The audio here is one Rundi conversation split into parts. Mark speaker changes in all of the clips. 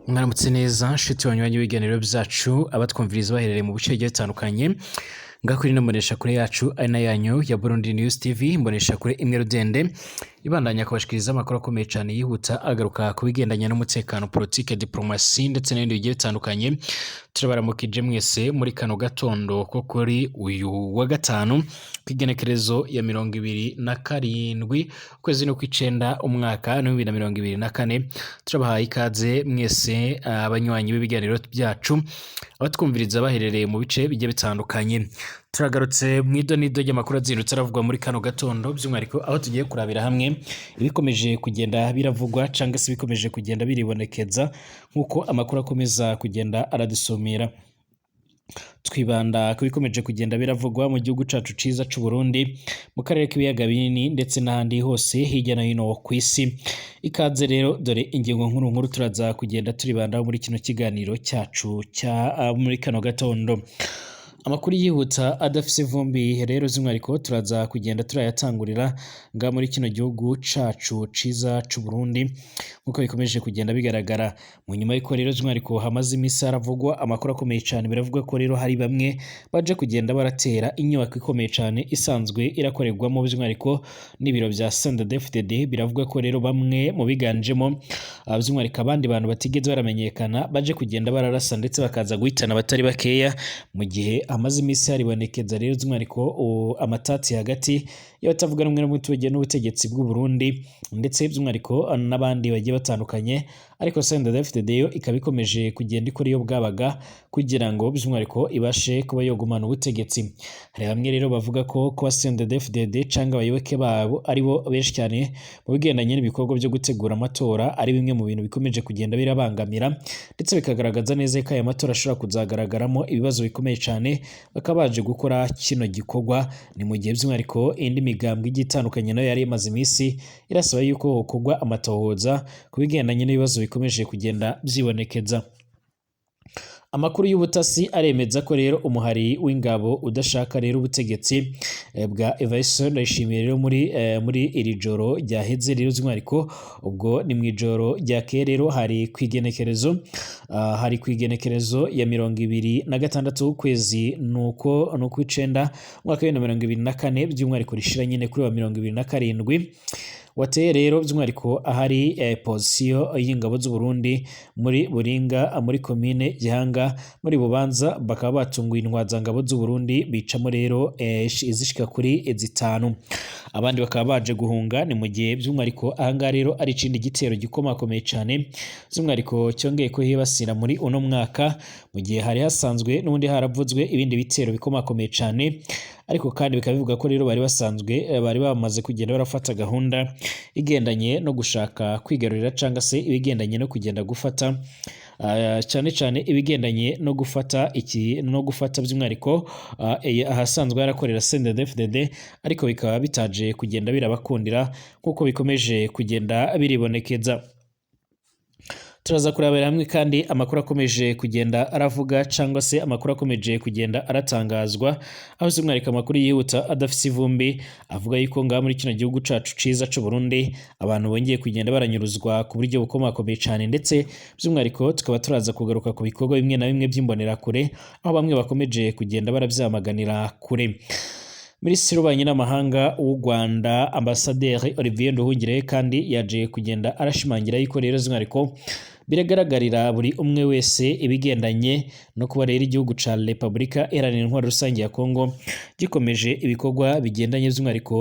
Speaker 1: Mwaramutse neza nshuti banywanyi b'ibiganiro byacu, abatwumviriza baherereye mu bice bigiye bitandukanye ngaho kuri ino mboneshakure yacu ari na yanyu ya Burundi News TV, imboneshakure imwe rudende ibandanya kubashikiriza amakuru akomeye cyane yihuta agaruka ku bigendanye n'umutekano, politike, diplomasi ndetse n'ibindi bigiye bitandukanye. Turabaramukije mwese muri kano gatondo ko kuri uyu wa gatanu ku igenekerezo ya 27 ukwezi no kw'icenda umwaka wa 2024. Turabahaye ikaze mwese abanywanyi b'ibiganiro byacu, abatwumviriza baherereye mu bice bigiye bitandukanye. Turagarutse mu idonido ry'amakuru azindutse aravugwa muri kano gatondo, by'umwihariko aho tugiye kurabira hamwe ibikomeje kugenda biravugwa cyangwa se ibikomeje kugenda biribonekeza nk'uko amakuru akomeza kugenda aradusumira. Twibanda ku bikomeje kugenda biravugwa mu gihugu cacu ciza c'u Burundi, mu karere k'ibiyaga binini ndetse n'ahandi hose hirya no hino ku isi. Ikaze rero, dore ingingo nkuru nkuru turaza kugenda turibandaho muri kino kiganiro cyacu cya muri kano gatondo. Amakuru yihuta adafise ivumbi rero z'umwihariko turaza kugenda turayatangurira nga muri kino gihugu cacu ciza c'u Burundi, nk'uko bikomeje kugenda bigaragara mu nyuma y'uko rero z'umwihariko hamaze iminsi haravugwa amakuru akomeye cyane. Biravugwa ko rero hari bamwe baje kugenda baratera inyubako ikomeye cyane isanzwe irakorerwamo by'umwihariko n'ibiro bya CNDD-FDD. Biravugwa ko rero bamwe mu biganjemo by'umwihariko abandi bantu batigeze baramenyekana baje kugenda bararasa ndetse bakaza guhitana abatari bakeya, mu gihe hamaze iminsi haribonekeza rero by'umwihariko amatati hagati y'abatavuga rumwe n'ubutegetsi bw'u Burundi ndetse by'umwihariko n'abandi bagiye batandukanye. Ariko CNDD-FDD yo ikaba ikomeje kugenda ikora iyo bwabaga kugira ngo by'umwihariko ibashe kuba yogumana ubutegetsi. Hari bamwe rero bavuga ko kuba CNDD-FDD cyangwa abayoboke babo ari bo benshi cyane mu bigendanye n'ibikorwa byo gutegura amatora ari bimwe mu bintu bikomeje kugenda birabangamira, ndetse bikagaragaza neza ko aya matora ashobora kuzagaragaramo ibibazo bikomeye cyane, bakaba baje gukora kino gikorwa. Ni mu gihe by'umwihariko indi migambwe igiye itandukanye nayo yari imaze iminsi irasaba yuko hokorwa amatohoza ku bigendanye n'ibibazo bikomeje kugenda byibonekeza. Amakuru y'ubutasi aremeza ko rero umuhari w'ingabo udashaka rero ubutegetsi bwa Evariste Ndayishimiye rero muri iri joro ryaheze rero by'umwihariko, ubwo ni mu ijoro ryakeye rero hari ku igenekerezo ya 26 ukwezi nuko nuko icenda umwaka wa 2024, by'umwihariko rishira nyine kuri wa 27, wateye rero by'umwihariko ahari position y'ingabo z'u Burundi muri Buringa, muri komine Gihanga muri Bubanza, bakaba batunguye intwazangabo z'u Burundi bicamo rero izishika kuri zitanu, abandi bakaba baje guhunga. Ni mu gihe by'umwihariko ahangaha rero ari ikindi gitero gikomakomeye cyane by'umwihariko cyongeye ko hibasira muri uno mwaka, mu gihe hari hasanzwe n'ubundi haravuzwe ibindi bitero bikomakomeye cyane. Ariko kandi bikaba bivuga ko rero bari basanzwe bari bamaze kugenda barafata gahunda igendanye no gushaka kwigarurira cyangwa se ibigendanye no kugenda gufata cyane cyane ibigendanye no gufata iki no gufata by'umwihariko ahasanzwe harakorera CNDD-FDD, ariko bikaba bitaje kugenda birabakundira nk'uko bikomeje kugenda biribonekeza. Turaza kurebera hamwe kandi amakuru akomeje kugenda aravuga cyangwa se amakuru akomeje kugenda aratangazwa, aho by'umwihariko amakuru yihuta adafite ivumbi avuga yuko ngaha muri kino gihugu cacu ciza c'u Burundi abantu bongeye kugenda baranyuruzwa ku buryo bukomakomeye cyane, ndetse by'umwihariko tukaba turaza kugaruka ku bikorwa bimwe na bimwe by'imbonerakure, aho bamwe bakomeje kugenda barabyamaganira kure. Minisitiri w'Ububanyi n'Amahanga w'u Rwanda, Ambasaderi Olivier Nduhungirehe, kandi yaje kugenda arashimangira yuko rero by'umwihariko biragaragarira buri umwe wese ibigendanye no kuba rero igihugu ca Repubulika Iharanira Intwaro Rusange ya Kongo gikomeje ibikorwa bigendanye by'umwihariko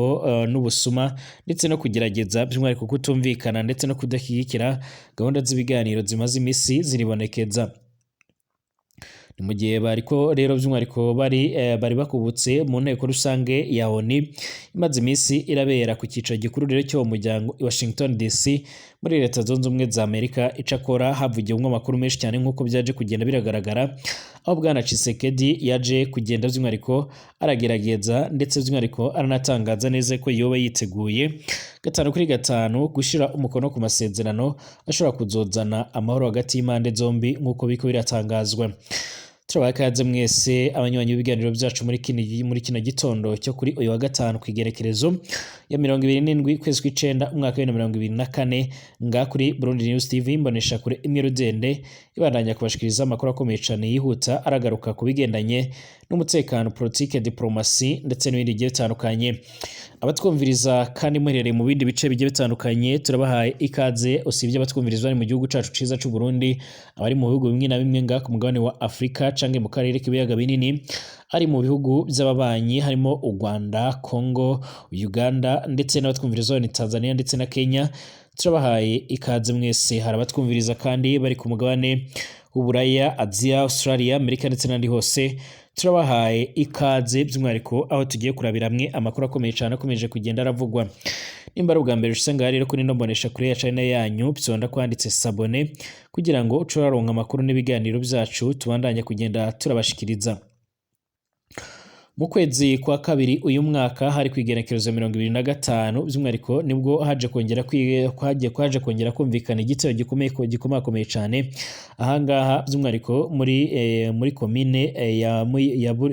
Speaker 1: n'ubusuma ndetse no kugerageza by'umwihariko kutumvikana ndetse no kudashyigikira gahunda z'ibiganiro zimaze iminsi ziribonekeza. Ni mu gihe bariko rero by'umwihariko bari bakubutse mu nteko rusange ya ONU imaze iminsi irabera ku cyicaro gikuru rero cy'uwo muryango i Washington DC muri Leta Zunze Ubumwe za Amerika. Icakora havugiwemo amakuru menshi cyane nk'uko byaje kugenda biragaragara, aho Bwana Tshisekedi yaje kugenda by'umwihariko aragerageza ndetse by'umwihariko aranatangaza neza ko yoba yiteguye gatanu kuri gatanu gushyira umukono ku masezerano ashobora kuzozana amahoro hagati y'impande zombi, nk'uko biriko biratangazwa. Turabaha ikaze mwese abanywanyi b'ibiganiro byacu muri kino gitondo cyo kuri uyu wa gatanu ku igerekerezo ya 27 kwezi kw'icenda umwaka wa 2024, ngaha kuri Burundi News TV, mbonesha kure imwe rudende ibandanya kubashikiriza amakuru akomeye cyane yihuta aragaruka ku bigendanye n'umutekano, politike, diplomasi ndetse n'ibindi bigiye bitandukanye. Abatwumviriza kandi muherereye mu bindi bice bigiye bitandukanye, turabahaye ikaze. Usibye abatwumviriza bari mu gihugu cacu ciza c'u Burundi, abari mu bihugu bimwe na bimwe ngaha ku mugabane wa Afurika canke mu karere k'ibiyaga binini, ari mu bihugu by'ababanyi harimo u Rwanda, Congo, Uganda ndetse n'abatwumviriza bari Tanzania ndetse na Kenya, turabahaye ikaze mwese. Hari abatwumviriza kandi bari ku mugabane w'Uburaya, Aziya, Australia, Amerika ndetse n'ahandi hose, turabahaye ikaze, by'umwihariko aho tugiye kurabira hamwe amakuru akomeye cyane akomeje kugenda aravugwa. Nimba ari ubwa mbere ushitse ngaha rero kuri ino mbonesha kure ya channel yanyu, fyonda kwanditse s'abonner kugira ngo uce uraronka amakuru n'ibiganiro byacu tubandanye kugenda turabashikiriza. Mu kwezi kwa kabiri uyu mwaka, hari ku igenekerezo 25, by'umwihariko nibwo haje kongera kumvikana igitero gikomeye gikomakomeye cyane ahangaha, by'umwihariko muri komine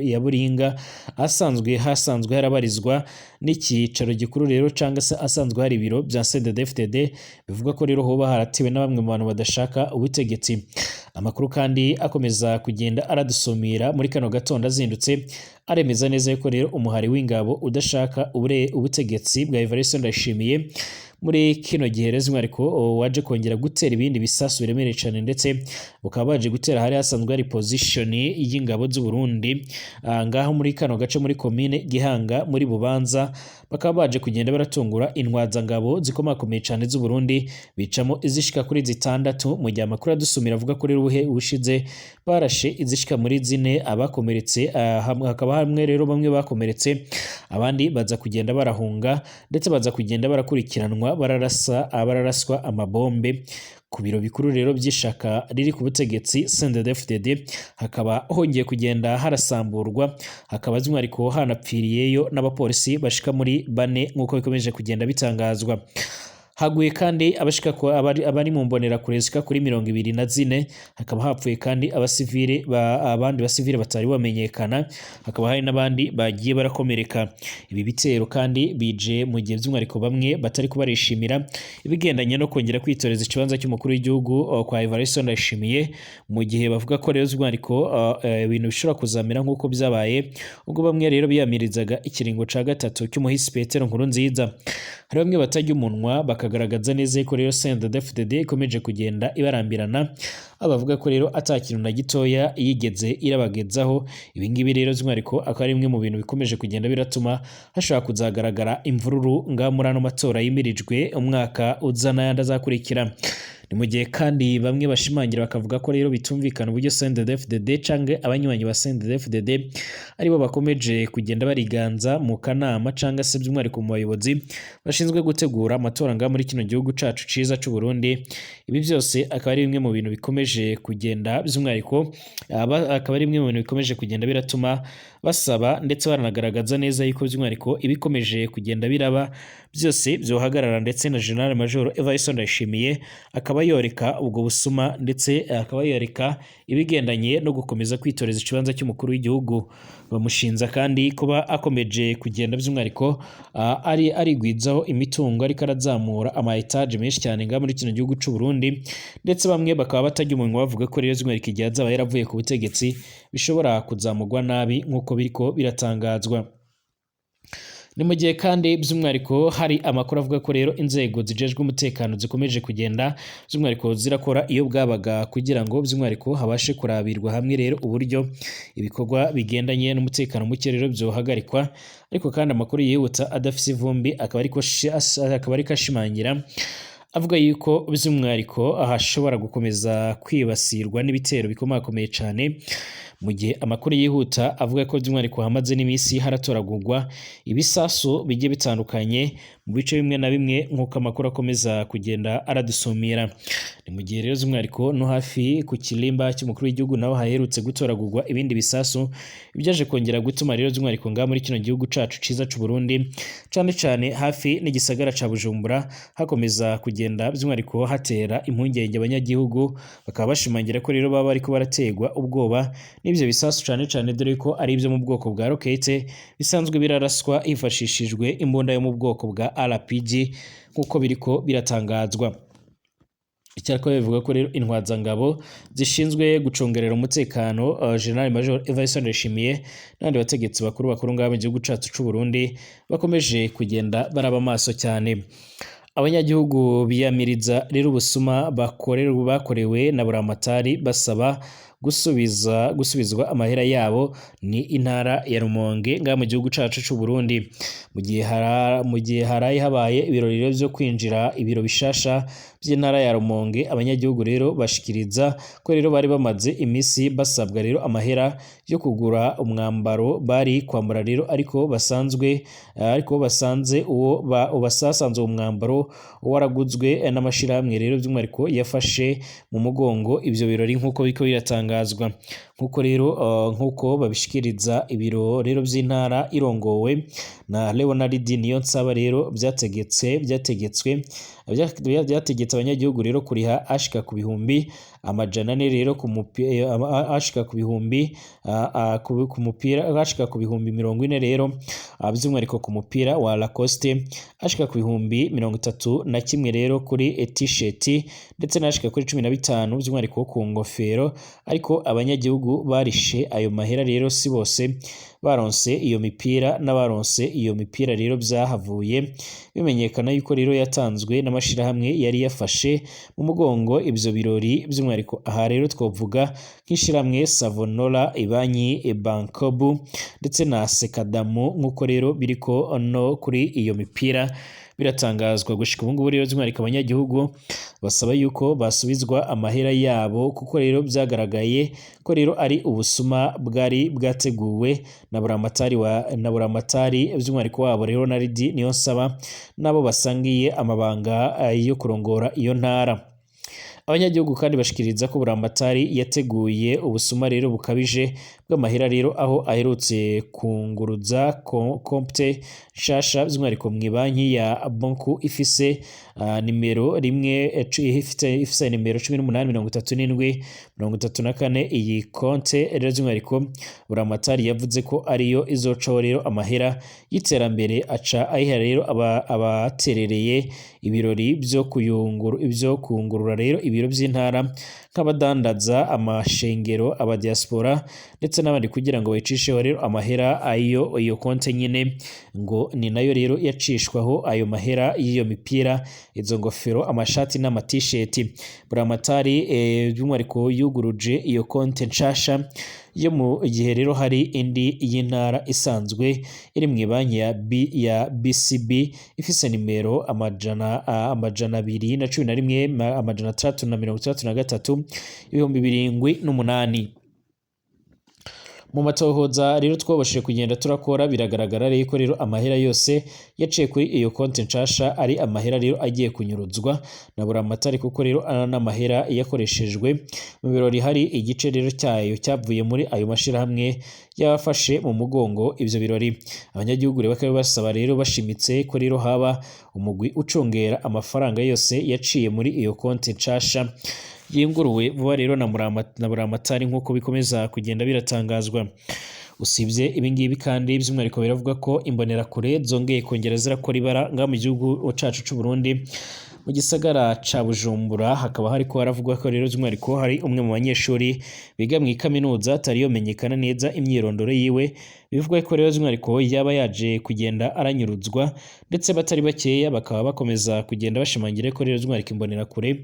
Speaker 1: ya Buringa, asanzwe hasanzwe harabarizwa n'icyicaro gikuru rero cyangwa se asanzwe hari ibiro bya CNDD-FDD, bivuga ko rero hoba haratewe na bamwe mu bantu badashaka ubutegetsi. Amakuru kandi akomeza kugenda aradusumira muri kano gatondo azindutse aremeza neza yuko rero umuhari w'ingabo udashaka ubutegetsi bwa Evariste Ndayishimiye muri kino gihe rero by'umwihariko waje kongera gutera ibindi bisasu biremereye cyane, ndetse bukaba baje gutera hari hasanzwe hari position y'ingabo z'u Burundi ngaho muri kano gace, muri komine Gihanga muri Bubanza. Bakaba baje kugenda baratungura intwazangabo zikomakomeye cyane z'u Burundi, bicamo izishika kuri zitandatu, mu gihe amakuru adusumira avuga ko rero ubuhe ubushize barashe izishika muri zine, abakomeretse hakaba hamwe rero bamwe bakomeretse, abandi baza kugenda barahunga, ndetse baza kugenda barakurikiranwa, bararasa bararaswa amabombe ku biro bikuru rero by'ishaka riri ku butegetsi CNDD-FDD. Hakaba hongeye kugenda harasamburwa, hakaba by'umwihariko hanapfiriyeyo n'abapolisi bashika muri bane nk'uko bikomeje kugenda bitangazwa. Haguye kandi abashika abari mu mbonerakure zishika kuri 24, hakaba hapfuye kandi abasivile abandi basivile batari bamenyekana, hakaba hari n'abandi bagiye barakomereka. Ibi bitero kandi bije mu gihe by'umwihariko bamwe batari kubarishimira ibigendanye no kongera kwitoreza ikibanza cy'umukuru w'igihugu kwa Evariste Ndayishimiye, mu gihe bavuga ko rero by'umwihariko ibintu bishobora kuzamera nk'uko byabaye ubwo bamwe rero biyamirizaga ikiringo ca gatatu cy'umuhisi Petero Nkurunziza. Hari bamwe batajya umunwa bakagaragaza neza ko rero CNDD-FDD ikomeje kugenda ibarambirana, abavuga ko rero ata kintu na gitoya yigeze irabagezaho. Ibi ngibi rero by'umwihariko akaba ari bimwe mu bintu bikomeje kugenda biratuma hashobora kuzagaragara imvururu ngaha muri ano matora yimirijwe umwaka uza n'ayandi azakurikira. Ni mu gihe kandi bamwe bashimangira bakavuga ko rero bitumvikana uburyo CNDD-FDD canke abanywanyi ba CNDD-FDD aribo bakomeje kugenda bariganza mu kanama cangwa se by'umwihariko mu bayobozi bashinzwe gutegura amatora ngaha muri kino gihugu cacu ciza c'u Burundi. Ibi byose akaba ari bimwe mu bintu bikomeje kugenda by'umwihariko akaba ari bimwe mu bintu bikomeje kugenda biratuma basaba ndetse baranagaragaza neza yuko by'umwihariko ibikomeje kugenda biraba byose byohagarara, ndetse na General Major Evariste Ndayishimiye akaba yoreka ubwo busuma, ndetse akaba yoreka ibigendanye no gukomeza kwitoreza ikibanza cy'umukuru w'igihugu. Bamushinza kandi kuba akomeje kugenda by'umwihariko ari arigwizaho imitungo, ariko arazamura ama étage menshi cyane ngaha muri kino gihugu c'u Burundi, ndetse bamwe bakaba batajya umunwa bavuga ko rero by'umwihariko igihe azaba yaravuye ku butegetsi bishobora kuzamugwa nabi nk'uko biriko biratangazwa. Ni mu gihe kandi by'umwihariko hari amakuru avuga ko rero inzego zijejwe umutekano zikomeje kugenda by'umwihariko zirakora iyo bwabaga kugira ngo by'umwihariko habashe kurabirwa hamwe rero uburyo ibikorwa bigendanye n'umutekano muke rero byohagarikwa. Ariko kandi amakuru yihuta adafise ivumbi akaba ariko ashimangira avuga yuko by'umwihariko hashobora gukomeza kwibasirwa n'ibitero bikomakomeye cyane, mu gihe amakuru yihuta avuga ko by'umwihariko hamaze n'iminsi haratoragurwa ibisasu bigiye bitandukanye mu bice bimwe na bimwe, nk'uko amakuru akomeza kugenda aradusumira. Ni mu gihe rero by'umwihariko no hafi ku kirimba cy'umukuru w'igihugu naho haherutse gutoragurwa ibindi bisasu, byaje kongera gutuma rero by'umwihariko ngaha muri kino gihugu cacu ciza c'u Burundi, cane cane hafi n'igisagara ca Bujumbura, hakomeza kugenda by'umwihariko hatera impungenge abanyagihugu, bakaba bashimangira ko rero baba bariko barategwa ubwoba. n'ivyo bisasu, cane cane dore ko ari ivyo mu bwoko bwa rokete bisanzwe biraraswa hifashishijwe imbunda yo mu bwoko bwa RPG, nk'uko biriko biratangazwa. Icyakora bivuga ko rero intwazangabo zishinzwe gucungerera umutekano General Major Evariste Ndayishimiye n'abandi bategetsi bakuru bakuru ngaha mu gihugu cacu c'u Burundi bakomeje kugenda baraba maso cyane. Abanyagihugu biyamiriza rero ubusuma bakorewe na Buramatari, basaba gusubizwa amahera yabo. Ni intara ya Rumonge ngaha mu gihugu cacu c'u Burundi. Mu gihe haraye habaye ibirori rero vyo kwinjira ibiro bishasha vy'intara ya Rumonge, abanyagihugu rero bashikiriza ko rero bari bamaze imisi basabwa rero amahera yo kugura umwambaro bari kwambara rero, ariko basanze uwo basasanze uwo mwambaro waraguzwe n'amashirahamwe rero by'umwihariko yafashe mu mugongo ivyo birori, nk'uko biriko biratangazwa. Nk'uko rero nk'uko babishikiriza, ibiro rero vy'intara irongowe na Leonard Niyonsaba rero byategetse abanyagihugu rero kuriha ashika ku 400,000 rero ku mupira, ashika ku bihumbi ku mupira ashika ku 40,000 rero, by'umwihariko ku mupira wa Lacoste, ashika ku 31,000 rero kuri t-shirt, ndetse n'ashika kuri 15 by'umwihariko ku ngofero. Ariko abanyagihugu barishe ayo mahera rero si bose baronse iyo mipira, n'abaronse iyo mipira rero byahavuye bimenyekana yuko rero yatanzwe n'amashirahamwe yari yafashe mu mugongo ivyo birori. By'umwihariko aha rero twovuga nk'ishirahamwe Savonora, ibanki Bankobu ndetse na Sekadamu, nk'uko rero biriko no kuri iyo mipira biratangazwa. Gushika ubu ngubu rero by'umwihariko abanyagihugu basaba yuko basubizwa amahera yabo, kuko rero byagaragaye ko rero ari ubusuma bwari bwateguwe na Buramatari by'umwihariko wabo rero na Ridi Niyonsaba nabo basangiye amabanga yo kurongora iyo ntara. Abanyagihugu kandi bashikiriza ko Buramatari yateguye ubusuma rero bukabije bw'amahera rero, aho aherutse kunguruza compte nshasha by'umwihariko mu banki ya Banku ifise nimero rimwe ifise nimero 183734. Iyi konte rero by'umwihariko Buramatari yavuze ko ariyo izocaho rero amahera y'iterambere, aca ayiha rero abaterereye ibirori vyo kuyungurura rero ibiro by'intara, nk'abadandaza, amashengero, abadiaspora ndetse n'abandi, kugira ngo bayicisheho rero amahera ayo. Iyo konte nyine ngo ni nayo rero yacishwaho ayo mahera y'iyo mipira, izo ngofero, amashati n'amatisheti. Buramatari by'umwihariko yuguruje iyo konte nshasha yo mu gihe rero hari indi y'intara isanzwe iri mu banki ya BCB ifise nimero 211 663 7008. Mu matohoza rero twabashije kugenda turakora, biragaragara rero ko rero amahera yose yaciye kuri iyo konti nshasha ari amahera rero agiye kunyuruzwa na Buramatari, kuko rero n'amahera yakoreshejwe mu birori hari igice rero cyayo cyavuye muri ayo mashirahamwe yabafashe mu mugongo ivyo birori. Abanyagihugu rero bakaba basaba rero bashimitse ko rero haba umugwi ucungera amafaranga yose yaciye muri iyo konti nshasha yinguruwe vuba rero na Buramatari, nk'uko bikomeza kugenda biratangazwa. Usibye ibingibi kandi, by'umwihariko biravuga ko imbonerakure zongeye kongera zirakora ibara ngaha mu gihugu cacu c'u Burundi, mu gisagara ca Bujumbura. Hakaba hariko haravugwa ko rero by'umwihariko hari umwe mu banyeshuri biga mu kaminuza atari yomenyekana neza imyirondoro yiwe, bivugwa ko rero by'umwihariko yaba yaje kugenda aranyuruzwa, ndetse batari bakeya bakaba bakomeza kugenda bashimangira ko rero by'umwihariko imbonerakure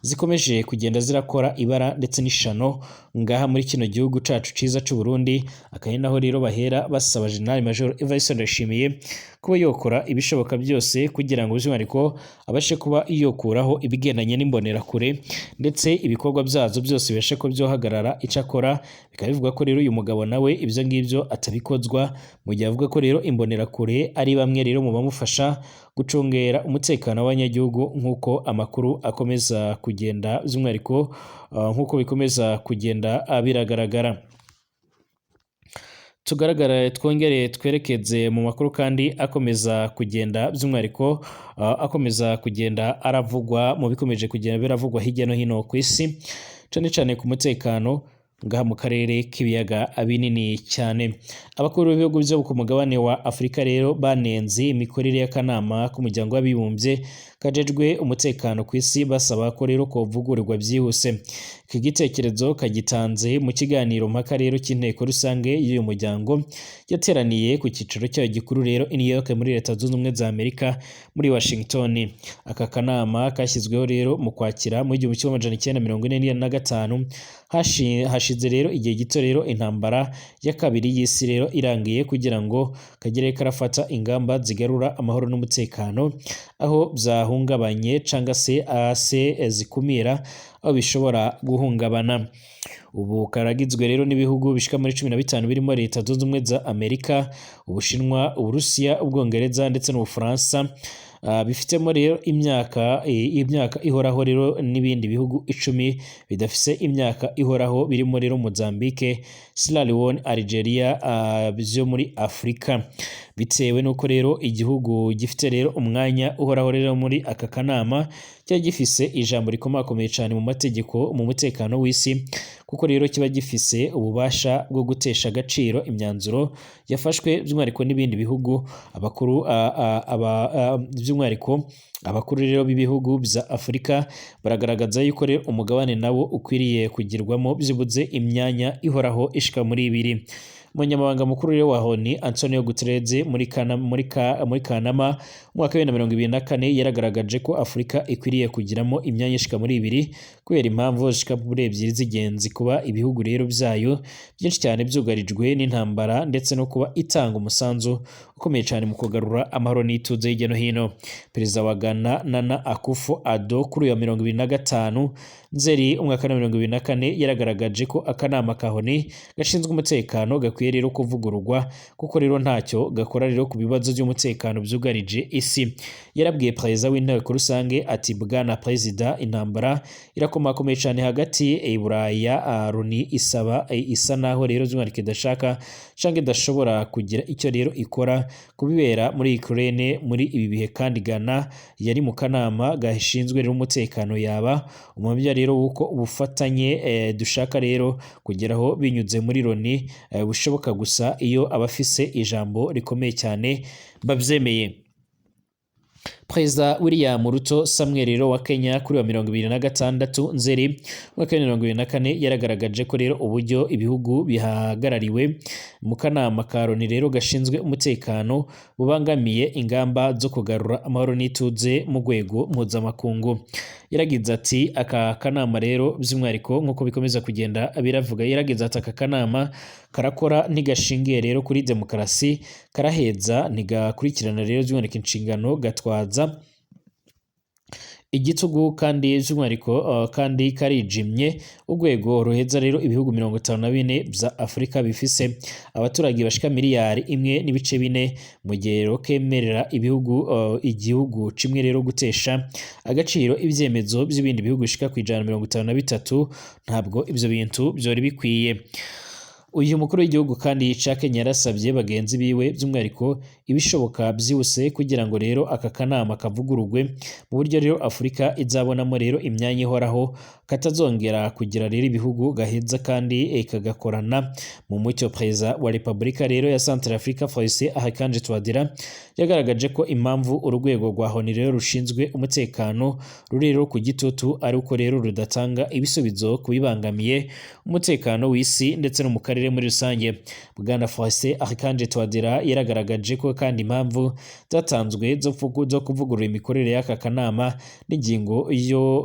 Speaker 1: zikomeje kugenda zirakora ibara ndetse n'ishano ngaha muri kino gihugu cacu ciza c'u Burundi. Akaba naho rero bahera basaba General Major Evariste Ndayishimiye kuba yokora ibishoboka byose kugira ngo by'umwihariko abashe kuba yokuraho ibigendanye n'imbonerakure, ndetse ibikorwa byazo byose bibashe ko byohagarara. Icakora bikaba bivugwa ko rero uyu mugabo nawe ibyo ngibyo atabikozwa, mu gihe avuga ko rero imbonerakure ari bamwe rero mu bamufasha gucungera umutekano w'abanyagihugu, nk'uko amakuru akomeza kugenda by'umwihariko nk'uko bikomeza kugenda biragaragara. Tugaragara twongere twerekeze mu makuru kandi akomeza kugenda by'umwihariko akomeza kugenda aravugwa mu bikomeje kugenda biravugwa hirya no hino ku isi, cane cane ku mutekano. Ngaha mu karere k'ibiyaga binini cyane, abakuru b'ibihugu byo ku mugabane wa Afurika rero banenze imikorere y'akanama k'umuryango w'abibumbye kajejwe umutekano ku isi, basaba ko rero kovugururwa byihuse. Iki gitekerezo kagitanze mu kiganiro mpaka rero cy'inteko rusange y'uyu muryango yateraniye ku cyicaro cyayo gikuru rero i New York muri Leta Zunze Ubumwe za Amerika, muri Washington. Aka kanama kashyizweho rero mu Kwakira mu 1945, hashize rero igihe gito rero intambara ya kabiri y'isi rero irangiye, kugira ngo kagere karafata ingamba zigarura amahoro n'umutekano aho byahungabanye cyangwa se ase zikumira aho bishobora guhungabana. Ubu karagizwe rero n'ibihugu bishika muri 15, birimo Leta Zunze Ubumwe za Amerika, Ubushinwa, Uburusiya, Ubwongereza ndetse n'Ubufaransa, bifitemo rero imyaka ihoraho rero, n'ibindi bihugu 10 bidafise imyaka ihoraho, birimo rero Mozambique, Sierra Leone, Algeria, byo muri Afurika. Bitewe n'uko rero igihugu gifite rero umwanya uhoraho rero muri aka kanama cyari gifise ijambo rikomakomeye cyane mu mategeko, mu mutekano w'isi, kuko rero kiba gifise ububasha bwo gutesha agaciro imyanzuro yafashwe by'umwihariko n'ibindi bihugu. Abakuru by'umwihariko abakuru rero b'ibihugu bya Afurika baragaragaza yuko rero umugabane nawo ukwiriye kugirwamo byibuze imyanya ihoraho ishika muri ibiri. Umunyamabanga mukuru rero wa ONU, Antonio Guterres, muri Kanama umwaka wa 2024 yaragaragaje ko Afurika ikwiriye kugiramo imyanya ishika muri ibiri, kubera impamvu zishika muri ebyiri z'ingenzi: kuba ibihugu rero byayo byinshi cyane byugarijwe n'intambara, ndetse no kuba itanga umusanzu ukomeye cyane mu kugarura amahoro n'ituze hirya no hino. Perezida wa Ghana, Nana Akufo Addo, kuri uyu wa 25 Nzeri umwaka wa 2024 yaragaragaje ko akanama ka ONU gashinzwe umutekano gakwiye rero kuvugururwa, kuko rero ntacyo gakora rero ku bibazo by'umutekano byugarije isi. Yarabwiye perezida w'inteko rusange ati: "Bwana perezida, intambara irakomakomeye cyane hagati i Buraya. Loni isaba isa naho rero by'umwihariko idashaka cyangwa idashobora kugira icyo rero ikora kubibera muri Ukraine muri ibi bihe, kandi Ghana yari mu kanama gashinzwe rero umutekano yaba umuhamya rero w'uko ubufatanye dushaka rero kugeraho binyuze muri Loni bushoboka gusa iyo abafise ijambo rikomeye cyane babyemeye." Perezida William Ruto Samuel rero wa Kenya kuri wa 26 Nzeri umwaka wa 2024 yaragaragaje ko rero uburyo ibihugu bihagarariwe mu kanama ka Loni rero gashinzwe umutekano bubangamiye ingamba zo kugarura amahoro n'ituze mu rwego mpuzamakungu. Yaragize ati: "Aka kanama rero by'umwihariko," nk'uko bikomeza kugenda biravuga, yaragize ati: "Aka kanama karakora ntigashingiye rero kuri demokarasi, karaheza, ntigakurikirana rero by'umwihariko inshingano, gatwaza igitugu kandi by'umwihariko kandi karijimye. Urwego ruheza rero ibihugu 54 bya Afurika bifise abaturage bashika miliyari 1.4, mu gihe rero kemerera ibihugu igihugu kimwe rero gutesha agaciro ibyemezo by'ibindi bihugu bishika ku 153, ntabwo ibyo bintu byori bikwiye." Uyu mukuru w'igihugu kandi ca Kenya yarasabye bagenzi biwe by'umwihariko ibishoboka byihuse kugira ngo rero aka kanama kavugururwe mu buryo rero Afurika izabonamo rero imyanya ihoraho, katazongera kugira rero ibihugu gaheza, kandi kagakorana mu mucyo. Perezida wa Repubulika rero ya Central Africa, Faustin Archange Touadera, yagaragaje ko impamvu urwego rwa ONU rero rushinzwe umutekano ruri rero ku gitutu ari uko rero rudatanga ibisubizo ku bibangamiye umutekano w'isi ndetse no mu karere muri rusange. Bwana Faustin Archange Touadera yaragaragaje ko kandi impamvu zatanzwe zo kuvugurura imikorere y'aka kanama n'ingingo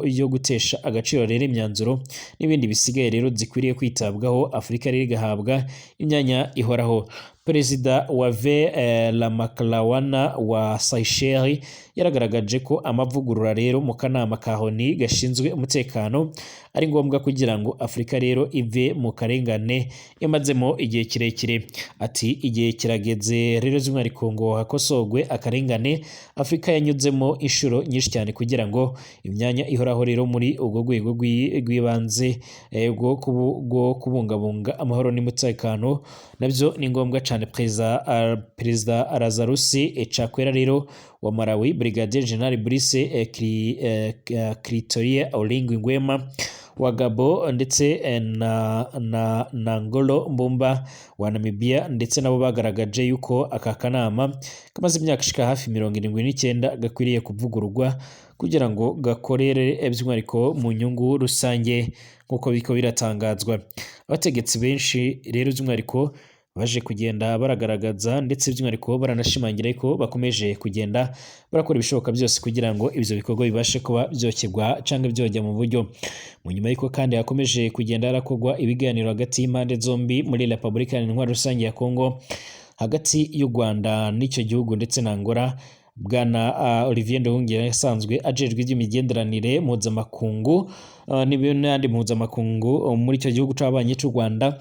Speaker 1: yo gutesha agaciro rero imyanzuro n'ibindi bisigaye rero zikwiriye kwitabwaho, Afurika rero igahabwa imyanya ihoraho. Perezida Wavel Ramkalawan wa Seychelles yaragaragaje ko amavugurura rero mu kanama ka ONU gashinzwe umutekano ari ngombwa kugira ngo Afurika rero ive mu karengane yamazemo igihe kirekire. Ati: "Igihe kirageze rero by'umwihariko ngo hakosogwe akarengane Afurika yanyuzemo inshuro nyinshi cyane, kugira ngo imyanya ihoraho rero muri ubwo rwego rw'ibanze rwo kubungabunga amahoro n'umutekano nabyo ni ngombwa cyane." Perezida Lazarus Chakwera rero wa Malawi, Brigadier General Brice Clotaire Oligui Nguema wa Gabo ndetse na Nangolo Mbumba wa Namibia, ndetse nabo bagaragaje yuko aka kanama kamaze imyaka ishika hafi 79 gakwiriye kuvugururwa kugira ngo gakorere by'umwihariko mu nyungu rusange nk'uko biriko biratangazwa. Abategetsi benshi rero by'umwihariko baje kugenda baragaragaza ndetse by'umwihariko baranashimangira ko bakomeje kugenda barakora ibishoboka byose kugira ngo ivyo bikorwa bibashe kuba vyokegwa canke vyojya mu buryo. Mu nyuma y'uko kandi hakomeje kugenda harakorwa ibiganiro hagati y'impande zombi muri Repubulika Iharanira Intwaro Rusange ya Kongo, hagati y'u Rwanda n'icyo gihugu ndetse na Angola, Bwana Olivier Nduhungirehe yasanzwe ajejwe iby'imigenderanire mpuzamakungu n'ayandi mpuzamakungu muri icyo gihugu c'abanyi c'u Rwanda,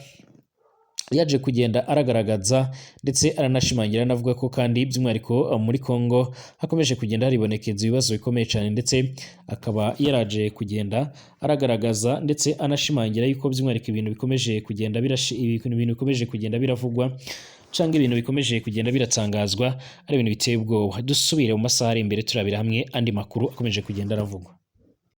Speaker 1: yaje kugenda aragaragaza ndetse aranashimangira, anavuga ko kandi by'umwihariko muri Kongo hakomeje kugenda haribonekeza ibibazo bikomeye cyane, ndetse akaba yaraje kugenda aragaragaza ndetse anashimangira yuko by'umwihariko ibintu bikomeje kugenda biravugwa cyangwa ibintu bikomeje kugenda biratangazwa ari ibintu biteye ubwoba. Dusubire mu masaha ari imbere turabira hamwe andi makuru akomeje kugenda aravugwa.